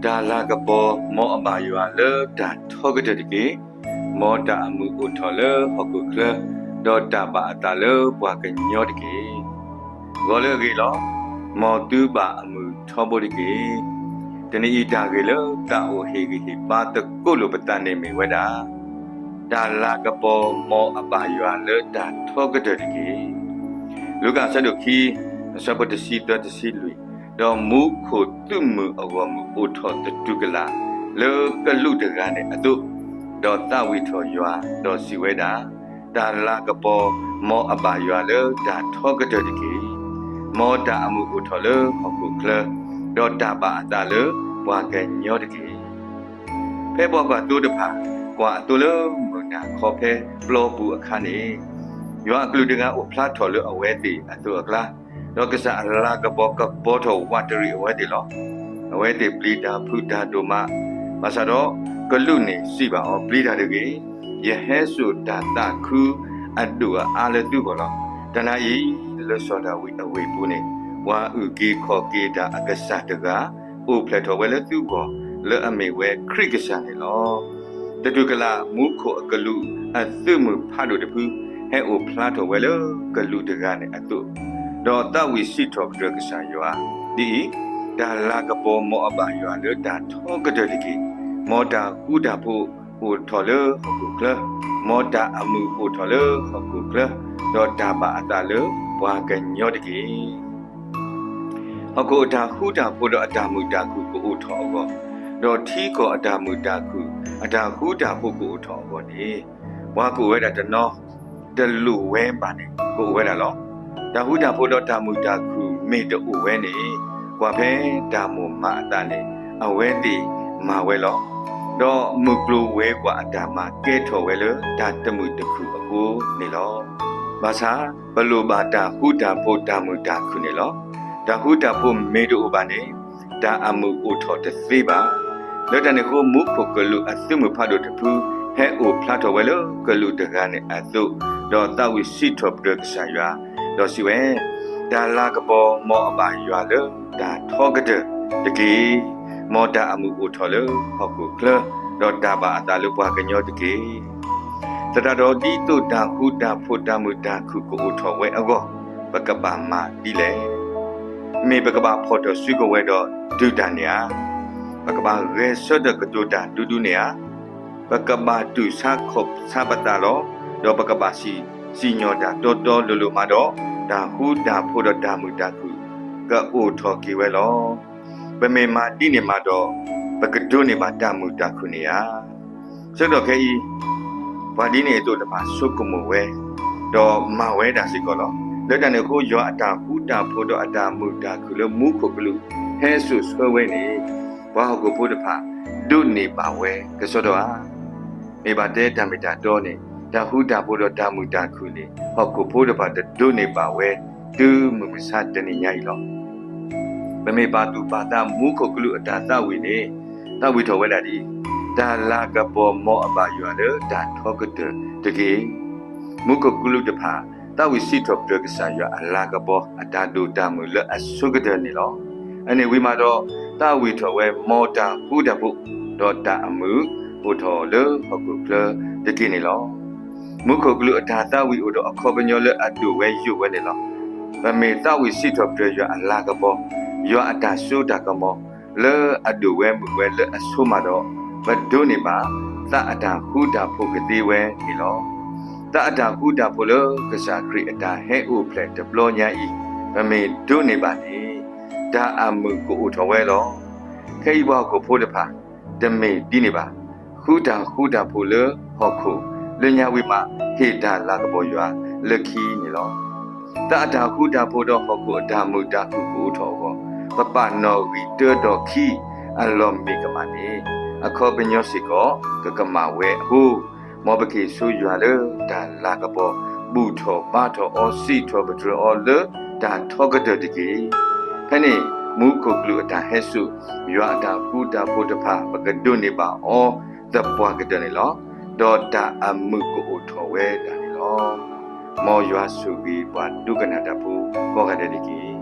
တၢ်လၤကပီၤ မ်အဘၣ်ယွၤလၢတၢ်ထီကတၢၢ်တက့ၢ်. မ်တၢ်အမုာ်အိၣ်ထီၣ်လၢဟီၣ်ခိၣ်ချၢ, ဒီးတၢ်ဘၣ်အသးလၢပှၤကညီတက့ၢ်. ဂီၤလၢအဂ့ၤလီၤ. မ်သုဘၣ်အမုာ်ထီဘိတက့ၢ်. တနံၤအံၤတၢ်ဂ့ၢ်လၢသးအိၣ်ဟ့ၣ်ဂံၢ်ဟ့ၣ်ဘါသကိးလိာ်ပသးန့ၣ်မ့ၢ်ဝဲဒၣ် တၢ်လၤကပီၤ မ်အဘၣ်ယွၤလၢတၢ်ထီကတၢၢ်တက့ၢ်. လူၤကၣ်အဆၢဒိၣ်ခံ, အဆၢဖိတဆံသၢ တဆံလွံၢ်, ဒီးမူခိၣ်သုးမုၢ်အဂီၢ်မုၢ်အိၣ်ထီၣ်သတူၢ်ကလာ် လၢကလူးတဂၤန့ၣ်အသိး, ဒီးသးဝံၣ်ထီၣ်ယွၤ, ဒီးစံးဝဲဒၣ်, တၢ်လၤကပီၤ မ်အဘၣ်ယွၤလၢတၢ်ထီကတၢၢ်တက့ၢ်. မ်တၢ်အမုာ်အိၣ်ထီၣ်လၢဟီၣ်ခိၣ်ချၢ, ဒီးတၢ်ဘၣ်အသးလၢပှၤကညီတက့ၢ်. ဖဲပှၤကွၢ်သိတဖၣ် ကွၢ်အသိလၢမုၢ်နၤခီဖဲပျီပူၤအခါန့ၣ်, ယွၤအကလူးတဂၤအိၣ်ဖျါထီၣ်လၢအဝဲသ့ၣ်အသိးအကျါ, ဒီးကစၢ်အလၤကပီၤကပီၤထီၣ်ဝးတရံးအဝဲသ့ၣ်လီၤ. အဝဲသ့ၣ်ပျံၤတၢ်ဖုးတၢ်ဒိၣ်မး, ဘၣ်ဆၣ်ဒီးကလူးန့ၣ်စံးဘၣ်အီၤ, ပျံၤတၢ်တဂ့ၤ, ယဟဲစိာ်တၢ်သးခုအဒိၣ်အအါလၢသုဂီၢ်လီၤ. တနၤအံၤ လၢစီၤဒၤဝံးအဝ့ၢ်ပူၤန့ၣ်, ပှၤအုၣ်က့ၤခီၣ်က့ၤတၢ်အကစၢ်တဂၤ အိၣ်ဖျဲၣ်ထီၣ်ဝဲလၢသုဂီၢ်, လၢအမ့ၢ်ဝဲခရံာ်ကစၢ်န့ၣ်လီၤ. သတူၢ်ကလာ်မူခိၣ်အကလူးအသုးမုၢ်ဖးဒိၣ်တဖု ဟဲအိၣ်ဖျါထီၣ်ဝဲလၢကလူးတဂၤန့ၣ်အသိး, ဒီးသးဝံၣ်စံးထီၣ်ပတြၢၤကစၢ်ယွၤ, ဒ်အံၤ, တၢ်လၤကပီၤ မ်အဘၣ်ယွၤလၢတၢ်ထီကတၢၢ်တက့ၢ်. မ်တၢ်ဃူတၢ်ဖိးအိၣ်ထီၣ်လၢဟီၣ်ခိၣ်ချၢ, မ်တၢ်အမုာ်အိၣ်ထီၣ်လၢဟီၣ်ခိၣ်ချၢ, ဒီးတၢ်ဘၣ်အသးလၢပှၤကညီတက့ၢ်. ဟီၣ်ခိၣ်အတၢ်ဃူတၢ်ဖိးဒီးအတၢ်မုာ်တၢ်ခုၣ်ကအိၣ်ထီၣ်အဂီၢ်, ဒီးထံကီၢ်အတၢ်မုာ်တၢ်ခုၣ် အတၢ်ဃူတၢ်ဖိးကအိၣ်ထီၣ်အဂီၢ်န့ၣ်, ပှၤကအိၣ်ဝဲဒၣ်တနီၤ, တလိၣ်ဝဲဘၣ်န့ၣ် ကအိၣ်ဝဲဒၣ်လီၤ. တၢ်ဃူတၢ်ဖိးဒီးတၢ်မုာ်တၢ်ခုၣ်မ့ၢ်တအိၣ်ဝဲန့ၣ်, ကွၢ်ဖဲတၢ်မိၣ်မးအသးန့ၣ် အဝဲသ့ၣ်မၤဝဲလီၤ. ဒီးမုၢ်ကျိၤဝဲၤကွာ်အတၢ်မၤကဲထီၣ်ဝဲလၢတၢ်တမုာ်တခုၣ်အဃိန့ၣ်လီၤ. ဘၣ်ဆၣ်, ပလိၣ်ဘၣ်တၢ်ဃူတၢ်ဖိးတၢ်မုာ်တၢ်ခုၣ်န့ၣ်လီၤ. တၢ်ဃူတၢ်ဖိးမ့ၢ်တအိၣ်ဘၣ်န့ၣ်, တၢ်အမုာ်အိၣ်ထီၣ်တသ့ဘၣ်. လၢတၢ်န့ၣ်အဃိ မူခိၣ်ကလူးအသုးမုၢ်ဖးဒိၣ်တဖု ဟဲအိၣ်ဖျါထီၣ်ဝဲလၢကလူးတဂၤန့ၣ်အသိး, ဒီးသးဝံၣ်စံးထီၣ်ပတြၢၤကစၢ်ယွၤ, ဒီးစံးဝဲ, တၢ်လၤကပီၤ မ်အဘၣ်ယွၤလၢတၢ်ထီကတၢၢ်တက့ၢ်. မ်တၢ်အမုာ်အိၣ်ထီၣ်လၢဟီၣ်ခိၣ်ချၢ, ဒီးတၢ်ဘၣ်အသးလၢပှၤကညီတက့ၢ်. သတးဒီးဒ်သိးတၢ်ဃူတၢ်ဖိးတၢ်မုာ်တၢ်ခုၣ်ကအိၣ်ထီၣ်ဝဲအဂီၢ်, ပကဘၣ်မၤဒ်လဲၣ်. မ့ၢ်ပကဘၣ်ဖီၣ်ထီၣ်စုကဝဲၤဒီးဒုးတၢ်န့ၣ်ဧါ. ပကဘၣ်ဂဲၤဆၢထၢၣ်ကတိၤတၢ်ဒူဒူန့ၣ်ဧါ. ပကဘၣ်တူၢ်ဆါခီၣ်ဆါပသးလီၤ. ဒီးပကဘၣ်စံၣ်ညီၣ်တၢ်တီတီလိၤလိၤမးဒီး, တၢ်ဃူတၢ်ဖိးဒီးတၢ်မုာ်တၢ်ခုၣ် ကအိၣ်ထီၣ်က့ၤဝဲလီၤ. ပမ့ၢ်မၤဒ်န့ၣ်မးဒီး, ပကဒိးန့ၢ်ဘၣ်တၢ်မုာ်တၢ်ခုၣ်န့ၣ်ဧါ. ဆၢကတီၢ်ခဲအံၤ, ပှၤဒ်န့ၣ်အသိးတဖၣ်ဆိကမိၣ်ဝဲ, ဒီးမၤဝဲဒၣ်စ့ၢ်ကီးလီၤ. လၢတၢ်န့ၣ်အဃိ ယွၤအတၢ်ဃူတၢ်ဖိးဒီးအတၢ်မုာ်တၢ်ခုၣ်လၢမူခိၣ်ကလူးဟဲစိာ်ဆှၢဝဲန့ၣ်, ပှၤဟီၣ်ခိၣ်ဖိတဖၣ် ဒိးန့ၢ်ဘၣ်ဝဲကစီဒီဧါ. မ့ၢ်ဘၣ်တဲတၢ်မ့ၢ်တၢ်တီန့ၣ်, တၢ်ဃူတၢ်ဖိးဒီးတၢ်မုာ်တၢ်ခုၣ်န့ၣ် ဟီၣ်ခိၣ်ဖိတဖၣ်တဒိးန့ၢ်ဘၣ်ဝဲ တုၤမုၢ်မဆါတနံၤညါအံၤလီၤ. ပမ့ၢ်ပာ်သူၣ်ပာ်သးမူခိၣ်ကလူးအတၢ်သးဝံၣ်န့ၣ်, သးဝံၣ်ထီၣ်ဝဲဒၣ်ဒ်အံၤ, တၢ်လၤကပီၤ မ်အဘၣ်ယွၤလၢတၢ်ထီကတၢၢ်တက့ၢ်. မူခိၣ်ကလူးတဖၣ် သးဝံၣ်စံးထီၣ်ပတြၢၤကစၢ်ယွၤအလၤကပီၤ အတၢ်ဒိၣ်တၢ်မုၢ်လၢအဆိကတၢၢ်န့ၣ်လီၤ. အန့ၣ်ဝံၤမးဒီး, သးဝံၣ်ထီၣ်ဝဲ မ်တၢ်ဃူတၢ်ဖိး, ဒီးတၢ်အမုာ်အိၣ်ထီၣ်လၢဟီၣ်ခိၣ်ချၢတက့ၢ်န့ၣ်လီၤ. မူခိၣ်ကလူးအတၢ်သးဝံၣ်အိၣ်ဒီးအခီပညီလၢအဒိၣ်ဝဲယိာ်ဝဲန့ၣ်လီၤ. ပမ့ၢ်သးဝံၣ်စံးထီၣ်ပတြၢၤယွၤအလၤကပီၤ, ယွၤအတၢ်စိတၢ်ကမီၤ လၢအဒိၣ်ဝဲမုာ်ဝဲလၢအဆိမးဒီး, ပဒိးန့ၢ်ဘၣ် သးအတၢ်ဃူတၢ်ဖိးကသ့ဝဲန့ၣ်လီၤ. သးအတၢ်ဃူတၢ်ဖိးလၢကစၢ်ခရံာ်အတၢ်ဟဲအိၣ်ဖျဲၣ်တဘျီညါအံၤ, ပမ့ၢ်ဒိးန့ၢ်ဘၣ်န့ၣ်, တၢ်အမုာ်ကအိၣ်ထီၣ်ဝဲလီၤ. ခဲအံၤပှၤဟီၣ်ခိၣ်ဖိတဖၣ် တမ့ၢ်ဒ်န့ၣ်ဘၣ်. ဃုတၢ်ဃူတၢ်ဖိးလၢဟီၣ်ခိၣ်, လၢညါဝံၤမး ဟ့ၣ်တၢ်လၤကပီၤယွၤလၢခံန့ၣ်လီၤ. သးအတၢ်ဃူတၢ်ဖိးဒီးဟီၣ်ခိၣ်အတၢ်မုာ်တၢ်ခုၣ်ကအိၣ်ထီၣ်အဂီၢ်, ပပာ်နီၣ်ဂံၢ်တၢဒီးခံအလီၢ်မ့ၢ်ကမၣ်န့ၣ်, အခီပညီစ့ၢ်ကီးကကမၣ်ဝဲအဃိ, မ်ပက့ၤဆူယွၤလၢတၢ်လၤကပီၤ, ဘူၣ်ထီၣ်ဘါထီၣ်အီၤ, စံးထီၣ်ပတြၢၤအီၤလၢတၢ်ထီကတၢၢ်တက့ၢ်. ဖဲန့ၣ် မူခိၣ်ကလူးအတၢ်ဟဲစိာ်, ယွၤအတၢ်ဃူတၢ်ဖိးတဖၣ် ပကဒိးန့ၢ်ဘၣ်အီၤသပှၢ်ကတၢၢ်န့ၣ်လီၤ. ဒီးတၢ်အမုာ်ကအိၣ်ထီၣ်ဝဲဒၣ်န့ၣ်လီၤ. မ်ယွၤဆိၣ်ဂ့ၤပှၤဒိကနၣ်တၢ်ဖိကိးဂၤဒဲးတက့ၢ်.